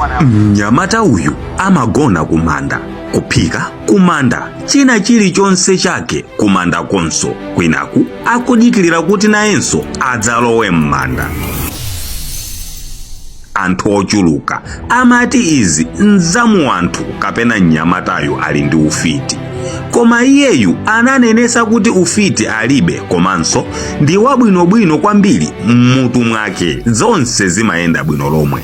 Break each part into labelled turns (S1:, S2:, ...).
S1: Mnyamata uyu amagona kumanda, kuphika kumanda, china chilichonse chake kumanda konso, kwinaku akudikilira kuti nayenso adzalowe m'manda. Anthu ochuluka amati izi nzamuwanthu kapena mnyamatayu ali ndi ufiti, koma iyeyu ananenesa kuti ufiti alibe, komanso ndi wabwinobwino kwambiri m'mutu mwake, zonse zimayenda bwino lomwe.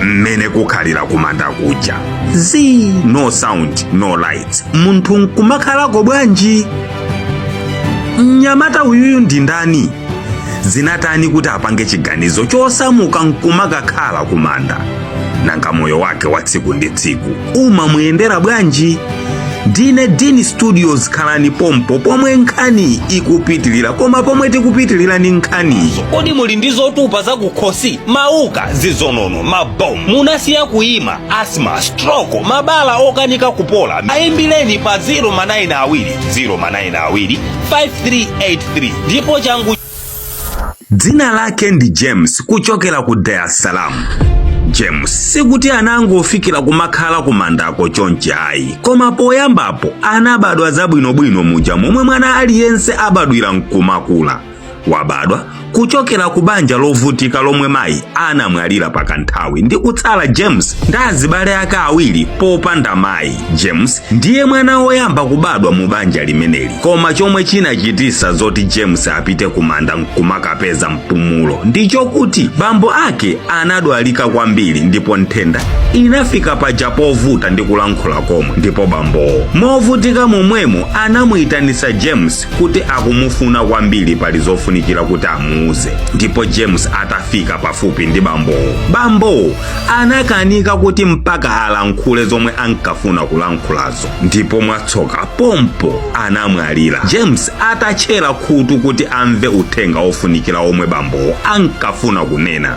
S1: Mmene kukhalira kumanda kuja, zii, no sound, no lights, munthu nkumakhalako bwanji? Mnyamata uyuyu ndi ndani? Zinatani kuti apange chiganizo chosamuka nkumakakhala kumanda? Nanga moyo wake wa tsiku ndi tsiku umamuyendera bwanji? Ndine Dini Studios, khalani pompo pomwe nkhani ikupitilira, koma pomwe tikupitilira ni nkhaniyi.
S2: Kodi muli ndi zotupa zakukhosi, mauka, zizonono, mabomu, munasiya kuyima, asthma, stroke, mabala okanika kupola? Ayimbireni pa 0 ma 9 2 0 ma 9 2 5383 ndipo changu.
S1: Dzina lake ndi James, kuchokera ku Dar es Salaam. James sikuti anangofikira kumakhala kumandako chonchi ayi, koma poyambapo anabadwa zabwinobwino muja momwe mwana aliyense abadwira nkumakula. Wabadwa kuchokera ku banja lovutika lomwe mayi anamwalira pakanthawi ndi kutsala James ndi azibale ake awiri popanda mayi. James ndiye mwana woyamba kubadwa mu banja limeneli, koma chomwe chinachitisa zoti James apite kumanda nkumakapeza mpumulo ndichokuti bambo ake anadwalika kwambiri ndipo nthenda inafika paja povuta ndi kulankhula komwe, ndipo bambowo movutika momwemo anamuyitanisa James kuti akumufuna kwambiri, pali zofunikira kuti amuuze. Ndipo James atafika pafupi ndi bambowo, bambowo anakanika kuti mpaka alankhule zomwe ankafuna kulankhulazo, ndipo mwatsoka pompo anamwalira, James atatchera khutu kuti amve uthenga ofunikira omwe bambowo ankafuna kunena.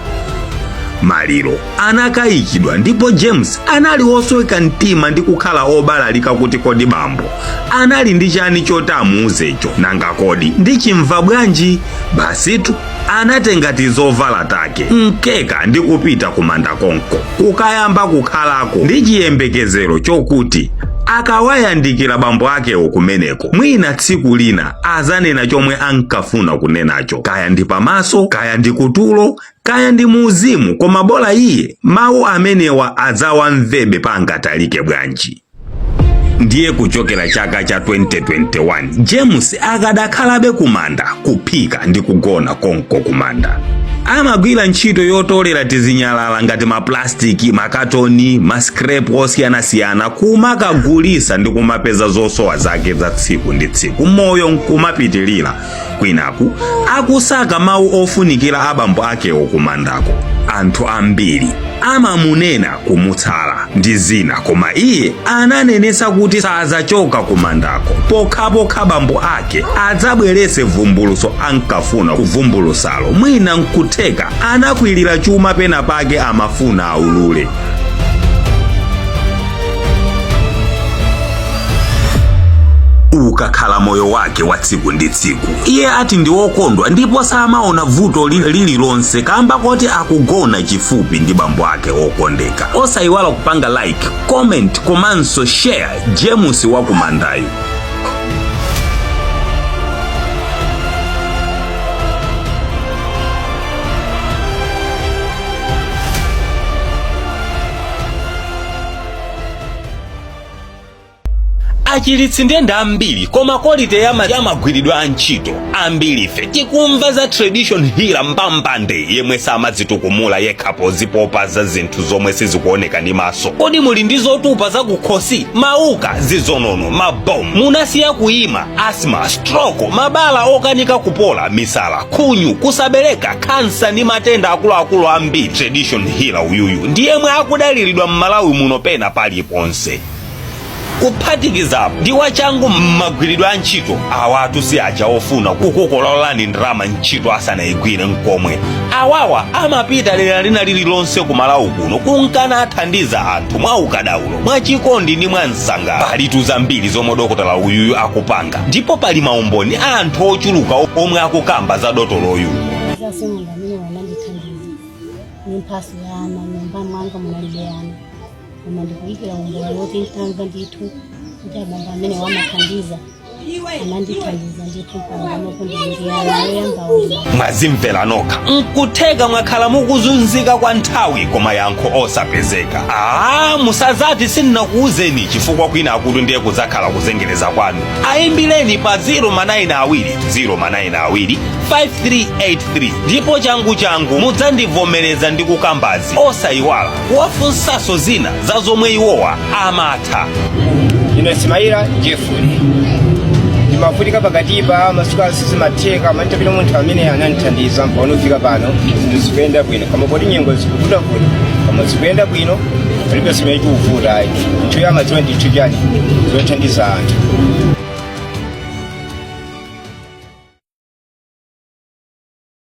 S1: Maliro anakayikidwa ndipo James anali osweka mtima ndi kukhala obalalika kuti kodi bambo anali ndi chani choti amuuzecho, nanga kodi ndichimva bwanji? Basitu anatenga tizovala take, mkeka ndi kupita kumanda konko kukayamba kukhalako ndi chiyembekezero chokuti akawayandikira bambo akewo kumeneko, mwina tsiku lina azanena chomwe ankafuna kunenacho, kaya ndi pamaso, kaya ndi kutulo, kaya ndi muuzimu, koma bola iye mawu amenewa adzawamvebe pangatalike bwanji. Ndiye kuchokera chaka cha 2021 James akadakhalabe kumanda, kuphika ndi kugona konko kumanda. Amagwira ntchito yotolera tizinyalala ngati maplastiki, makatoni, mascrap osiyanasiyana, kumakagulisa ndi kumapeza zosowa zake za tsiku ndi tsiku, moyo nkumapitilira, kwinaku akusaka mawu ofunikira abambo akewo kumandako. Anthu ambiri amamunena kumutsala ndi zina, koma iye ananenesa kuti sazachoka kumandako pokhapokha bambo ake adzabwerese vumbuluso ankafuna kuvumbulusalo. Mwina nkutheka anakwirira chuma pena pake amafuna aulule. Ukakhala moyo wake wa tsiku ndi tsiku, iye ati ndi wokondwa ndipo samaona vuto lililonse kamba koti akugona chifupi ndi bambo ake wokondeka. Osayiwala kupanga like, comment komanso share. James wakumandayu.
S2: Achiritsi ndenda ambiri, koma quality ya magwiridwe a ntchito. Ambiri ife tikumva za tradition healer Mbambande yemwe samadzitukumula yekha pozipopa za zinthu zomwe sizikuoneka ndi maso. Kodi muli ndi zotupa zakukhosi, mauka, zizonono, mabomu, munasiya kuyima, asthma, stroke, mabala okanika kupola, misala, khunyu, kusabereka, khansa ndi matenda akuluakulu ambiri? Tradition healer uyuyu ndi yemwe akudaliridwa m'Malawi muno pena paliponse. Kuphatikizapo ndi wachangu m'magwiridwe a ntchito. Awatu si aja ofuna kukukololani ndalama ntchito asanayigwire nkomwe. Awawa amapita dera lina lililonse ku Malawi kuno kunkana athandiza anthu mwa ukadaulo, mwachikondi ndi mwa msangala. Palitu zambiri zomwe dokotala uyuyu akupanga, ndipo pali maumboni a anthu ochuluka omwe akukamba za dotoloyu.
S3: Asing'anga amene wanandithandiza. Ni mphaso ya ana. Nyumba mwanga munalibe ana, koma ndikuyikira umboni woti ntamva ndithu kuti abambo amene wamathandiza anandithandiza ndithu, panopo ndili ndi ana oyamba uno.
S2: Mwazimvera nokha. Nkutheka mwakhala mukuzunzika kwa nthawi koma yankho osapezeka. Aa, musazati sindinakuwuzeni, chifukwa kwina akuti ndiye kudzakhala kuzengereza kwanu. Ayimbireni pa 0 ma 9 2 0 ma 9 2 5383 ndipo changu changu mudzandivomereza ndi kukambazi. Osayiwala kuwafunsanso zina za zomwe iwowa amatha.
S4: Ine Simaila Jeffrey, ndimavutika pakatipa, masiku asizimatheka mantapita. Munthu amene anandithandiza mpaka kufika pano, zinthu zikuyenda bwino. Koma poti nyengo zikuvutavuta, koma zikuyenda bwino, palibe zimene chikuvuta ayi. Nthu amadziwa ndithu chani zothandiza anthu.